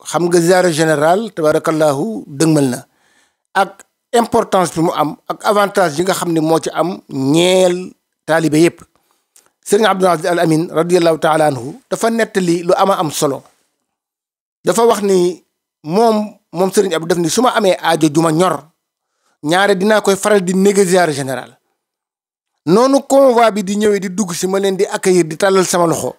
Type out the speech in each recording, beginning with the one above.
xam nga ziara général tabarakallahu dëgmal na ak importance bi mu am ak avantage yi nga xam ne moo ci am ñeel taalibe yépp. sëriñ Abdul Aziz Al Amin radiyallahu taala anhu dafa nettali lu am solo. dafa wax ni moom sëriñ Abdou def ni su ma amee aajo juma ñor ñaare dinaa koy faral di négocier général noonu convoi bi di ñëwee di dugg si ma leen di accueillir di tàllal sama loxo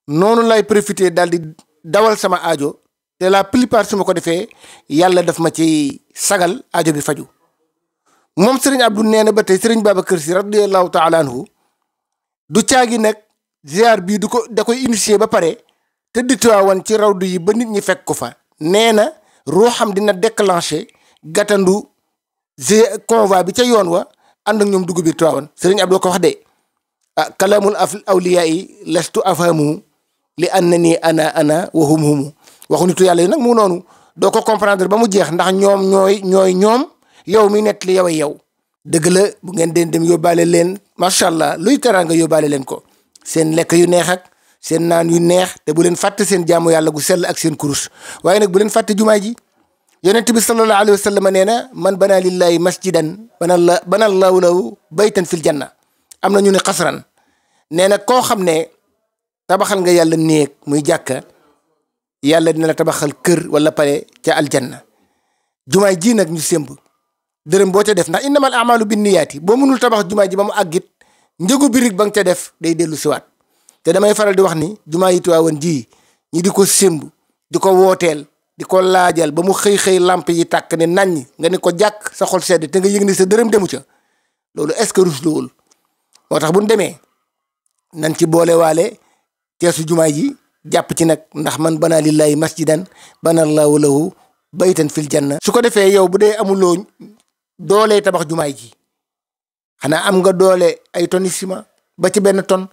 noonu lay profiter daal di dawal sama aajo te la plupart su ma ko defee yàlla daf ma ci sagal aajo bi faju. moom sëriñ Abdou nee na ba tey sëriñ Babacar Si radiyallahu taala anhu du caagi nag ziar bii da koy initier ba pare te di Tiwaawan ci rawdu yi ba nit ñi fekk ko fa. nee na ruuxam dina déclencher gàttandu convoi bi ca yoon wa ànd ak ñoom dugg biir Tiwaawan. sëriñ Abdou ko wax de kalamul awliyaa yi lastu afhamu li annani ana wa hum waxu nitu yàlla yi nag mu noonu doo ko comprendre ba mu jeex ndax ñoom ñooy ñoom yow mi nett li yow yow. dëgg la bu ngeen den dem yóbbaale leen macha allah luy teraanga yóbbaale leen ko seen lekk yu neex ak seen naan yu neex te bu leen fàtte seen jaamu yàlla gu sell ak seen kurus waaye nag bu leen fàtte jumaa ji. yonent bi sallallahu alayhi wa sallam nee na man bana lillahi masjidan bana allahu lahu baytan fil janna. am na ñu ne xasran nee na koo xam ne tabaxal nga yàlla néeg muy jàkka yàlla dina la tabaxal kër wala pare ca aljanna. jumaay ji nag ñu sémb dërëm boo ca def ndax innamal a'malu binniyaati boo mënul tabax jumaa ji ba mu àggit njëgu birig ba nga ca def day dellu siwaat te damay faral di wax ni jumaa yi Tiwaawan ji ñi di ko sémb di ko wooteel di ko laajal ba mu xëy lamp yi tàkk ne naññ nga ni ko jàkk sa xol sedd te nga yëg ni sa dërëm demu ca loolu est-ce que rusluwul. moo tax bu ñu demee nañ ci boole waale teesu jumaa ji jàpp ci nag ndax man bana lillahi masjidan bana allahu lahu baytan fil janna. su ko defee yow bu dee amuloo doole tabax jumaay ji xanaa am nga doole ay tonni ciment ba ci benn ton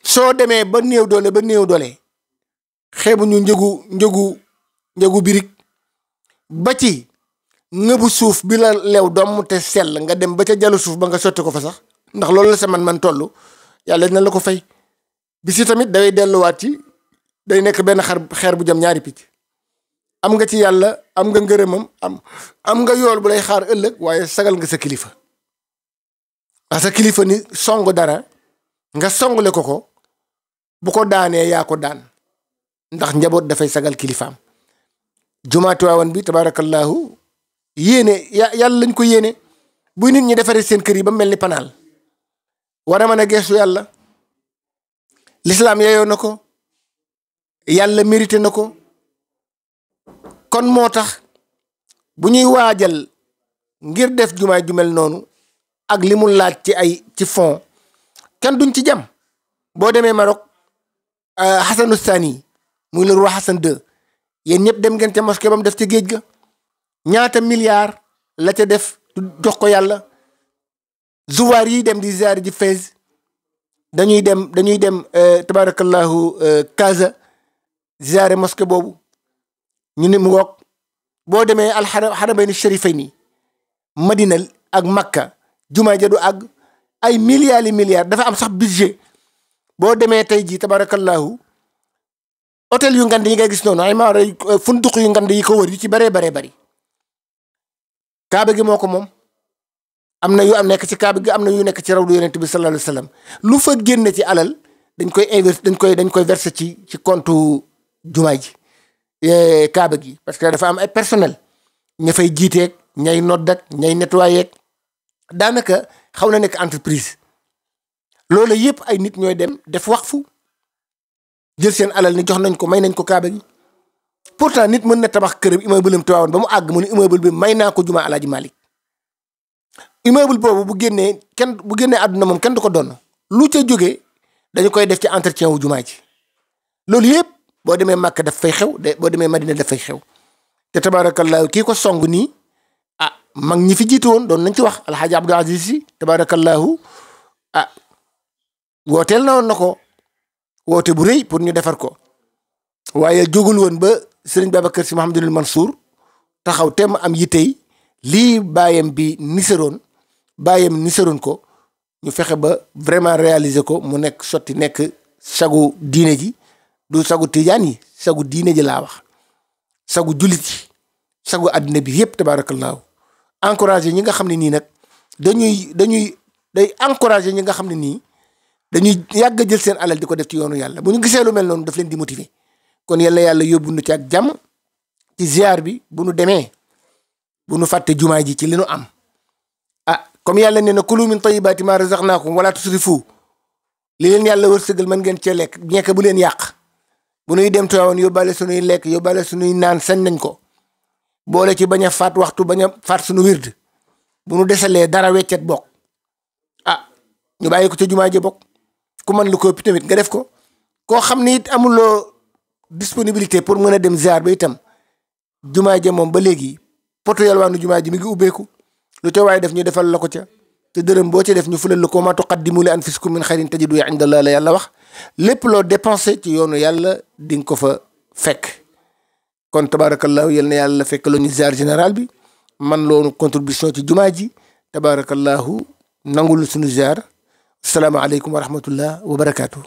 soo demee ba néew doole xeebu ñu njëgu birig ba ci ngëbu suuf bi la lew doom te sell nga dem ba ca jalu suuf ba nga sotti ko fa sax ndax loolu la sa man toll yàlla dina la ko fay. bi si tamit day delluwaat ci day nekk benn xeer bu jëm ñaari picc. am nga ci yàlla am nga ngërëmam am nga yool bu lay xaar ëllëg waaye sagal nga sa kilifa sa kilifa ni song dara nga songale ko bu ko daanee yaa ko daan ndax njaboot dafay sagal kilifaam. jumaa Tiwaawan bi tabarakallahu yéene yàlla lañ ko yéene bu nit ñi defaree seen kër yi ba mel ni panaal war a mën a geesu yàlla l'islam yeyoo na ko yàlla mérité na ko. kon moo tax bu ñuy waajal ngir def jumaay ju mel noonu ak li mu laaj ci fond kenn duñ ci jam. boo demee Maroc Hasanu Sani muy le roi Hassan II yéen ñëpp dem ngeen ca mosquée ba mu def ci géej ga ñaata milliards la ca def jox ko yàlla. zuwaar yi dem di ziyaar ji Fès dañuy dem tabarakallahu Casa ziyaare mosquée boobu. ñu ne mu ngoog boo demee alxaramayni sharifayni Madina ak Makka jumaa ja du àgg ay milliards dafa am sax budget. boo demee tey jii tabarakallahu hôtel yu ngand yi nga gis noonu ay maara funduq yu ngand yi ko wër yu ci baree bari kaaba gi moo ko moom. am na yu nekk ci kaaba gi am na yu nekk ci rawdu yonent bi sallallahu alayhi wasallam lu fa génne ci alal dañ koy verser ci compte jumaa ji kaaba gi parce que dafa am ay personnel ña fay jiiteeg ñay nodd ak ñay nettoyer daanaka xaw na nekk entreprise. loolu yëpp ay nit ñooy dem def waqfu jël seen alal ni jox nañ ko may nañ ko kaaba gi. pourtant nit mën na tabax këram immeuble am Tiwaawan ba mu àgg mu ne immeuble bi may naa ko jumaa Alaaji Malik. immeuble boobu bu génnee àdduna moom kenn du ko doon lu ca jógee dañu koy def ci entretien wu jumaa ji. loolu yëpp boo demee Makka daf fay xew boo demee Madina daf fay xew te tabarakallahu kii ko song nii mag ñi fi jiitu woon doon nañ ci wax alxaaji Abdou Aziz Si tabarakallahu wooteel na woon na ko woote bu rëy pour ñu defar ko waaye jógul woon ba sëriñ Babacar Si Mouhamadul Mansour taxaw temm am yitey lii baayam bi niseroon ko ñu fexe ba vraiment réaliser ko mu nekk sotti nekk sagu diine ji du sagu tijaan yi sagu diine ji laa wax sagu jullit yi sagu àddina bi yëpp tabaarakallaahu encouragé ñi nga xam ne nii nag day encouragé ñi nga xam ne nii dañuy yàgg a jël seen alal di ko def ci yoonu yàlla bu ñu gisee lu mel noonu daf leen di motiver kon yal na yàlla yóbbu nu ci ak jàmm ci ziar bi bu nu demee bu nu fàtte jumaa ji ci li nu am comme yàlla nee na kulu min tayyibaati maa razaqnaakum wala tusrifu li leen yàlla wërsëgal mën ngeen cee lekk ñekk bu leen yàq bu nuy dem Tiwaawan yóbbaale sunuy lekk yóbbaale sunuy naan sañ nañ ko boole ci bañ a faat waxtu bañ a faat sunu wird bu nu desalee dara weccet bokk ñu bàyyi ko ca jumaa ji bokk ku mën lu ko ëpp tamit nga def ko koo xam ne it amuloo disponibilité pour mën a dem ziar ba itam jumaa ja moom ba léegi poto yalwaanu jumaa ji mi ngi ubbeeku lu ca waaye def ñu defal la ko ca te dërëm boo ci def ñu fulal la ko ma tuqaddimu li anfusikum min xayrin tajidu inda Allah la yàlla wax lépp loo dépensé ci yoonu yàlla di nga ko fa fekk kon tabarakallahu yal na yàlla fekk la ñu ziar général bi man loonu contribution ci jumaa ji tabarakallahu nangul suñu ziar asalaamaaleykum wa rahmatullah wa barakaatu.